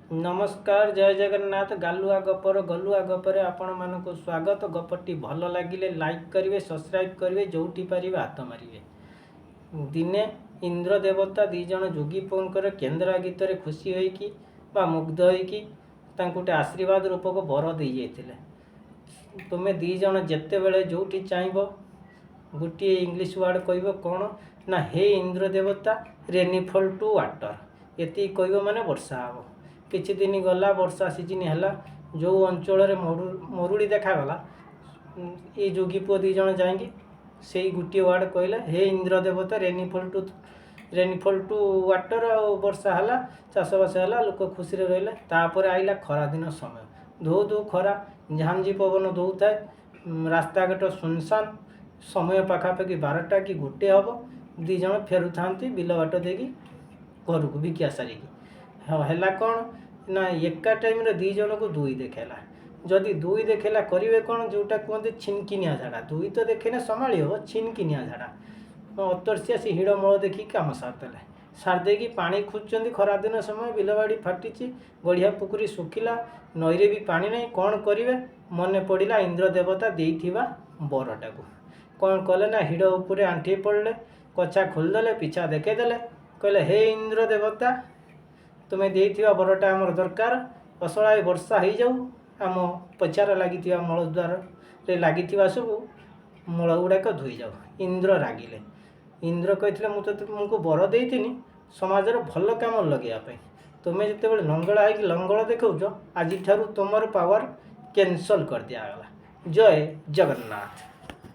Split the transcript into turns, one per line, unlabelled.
ନମସ୍କାର, ଜୟ ଜଗନ୍ନାଥ। ଗାଲୁଆ ଗପର ଗଲୁଆ ଗପରେ ଆପଣମାନଙ୍କୁ ସ୍ୱାଗତ। ଗପଟି ଭଲ ଲାଗିଲେ ଲାଇକ୍ କରିବେ, ସବସ୍କ୍ରାଇବ୍ କରିବେ, ଯେଉଁଠି ପାରିବେ ହାତ ମାରିବେ। ଦିନେ ଇନ୍ଦ୍ର ଦେବତା ଦୁଇ ଜଣ ଯୋଗୀ ପୁଅଙ୍କର କେନ୍ଦ୍ରା ଗୀତରେ ଖୁସି ହୋଇକି ବା ମୁଗ୍ଧ ହୋଇକି ତାଙ୍କୁ ଗୋଟେ ଆଶୀର୍ବାଦ ରୂପକ ବର ଦେଇଯାଇଥିଲେ, ତୁମେ ଦୁଇ ଜଣ ଯେତେବେଳେ ଯେଉଁଠି ଚାହିଁବ ଗୋଟିଏ ଇଂଲିଶ ୱାର୍ଡ଼ କହିବ। କ'ଣ ନା, "ହେ ଇନ୍ଦ୍ର ଦେବତା, ରେନିଫଲ୍ ଟୁ ୱାଟର୍।" ଏତିକି କହିବ ମାନେ ବର୍ଷା ହେବ। କିଛି ଦିନ ଗଲା, ବର୍ଷା ସିଜିନ୍ ହେଲା। ଯେଉଁ ଅଞ୍ଚଳରେ ମରୁଡ଼ି ଦେଖାଗଲା, ଏଇ ଯୋଗୀ ପୁଅ ଦୁଇ ଜଣ ଯାଇକି ସେଇ ଗୋଟିଏ ୱାର୍ଡ଼ କହିଲେ, "ହେ ଇନ୍ଦ୍ର ଦେବତା, ରେନିଫଲ୍ ଟୁ ୱାଟର୍।" ଆଉ ବର୍ଷା ହେଲା, ଚାଷବାସ ହେଲା, ଲୋକ ଖୁସିରେ ରହିଲେ। ତାପରେ ଆଇଲା ଖରାଦିନ ସମୟ। ଧୋ ଧୋ ଖରା, ଝାଞ୍ଜି ପବନ ଦଉଥାଏ, ରାସ୍ତାଘାଟ ସୁନସାନ। ସମୟ ପାଖାପାଖି 12ଟା କି 1 ହେବ। ଦୁଇ ଜଣ ଫେରୁଥାନ୍ତି ବିଲ ବାଟ ଦେଇକି ଘରକୁ ଭିକିଆ ସାରିକି। ହଁ, ହେଲା କ'ଣ ନା, ଏକା ଟାଇମ୍ରେ ଦୁଇ ଜଣକୁ ଦୁଇ ଦେଖେଇଲା। ଯଦି ଦୁଇ ଦେଖେଇଲା, କରିବେ କ'ଣ? ଯେଉଁଟା କୁହନ୍ତି ଛିନକିନିଆ ଝାଡ଼ା। ଦୁଇ ତ ଦେଖେଇଲେ ସମ୍ଭାଳି ହେବ, ଛିନକିନିଆ ଝାଡ଼ା। ଅତର୍ସିଆ ସେ ହିଡ଼ ମୂଳ ଦେଖିକି କାମ ସାରିଦେଲେ। ସାରି ଦେଇକି ପାଣି ଖୋଜୁଛନ୍ତି। ଖରାଦିନ ସମୟ, ବିଲବାଡ଼ି ଫାଟିଛି, ଗଢ଼ିଆ ପୋଖରୀ ଶୁଖିଲା, ନଈରେ ବି ପାଣି ନାହିଁ। କ'ଣ କରିବେ? ମନେ ପଡ଼ିଲା ଇନ୍ଦ୍ର ଦେବତା ଦେଇଥିବା ବରଟାକୁ। କ'ଣ କଲେ ନା, ହିଡ଼ ଉପରେ ଆଣ୍ଠେଇ ପଡ଼ିଲେ, କଛା ଖୋଲିଦେଲେ, ପିଛା ଦେଖେଇଦେଲେ। କହିଲେ, "ହେ ଇନ୍ଦ୍ର ଦେବତା, ତୁମେ ଦେଇଥିବା ବରଟା ଆମର ଦରକାର। ଅସଳାଏ ବର୍ଷା ହେଇଯାଉ, ଆମ ପଛାରେ ଲାଗିଥିବା ମଳଦ୍ୱାରରେ ଲାଗିଥିବା ସବୁ ମଳ ଗୁଡ଼ାକ ଧୋଇଯାଉ।" ଇନ୍ଦ୍ର ରାଗିଲେ। ଇନ୍ଦ୍ର କହିଥିଲେ, "ମୁଁ ତ ତୁମକୁ ବର ଦେଇଥିନି ସମାଜର ଭଲ କାମ ଲଗେଇବା ପାଇଁ। ତୁମେ ଯେତେବେଳେ ଲଙ୍ଗଳା ହେଇକି ଲଙ୍ଗଳ ଦେଖାଉଛ, ଆଜିଠାରୁ ତୁମର ପାୱାର କ୍ୟାନସଲ୍ କରିଦିଆଗଲା।" ଜୟ ଜଗନ୍ନାଥ।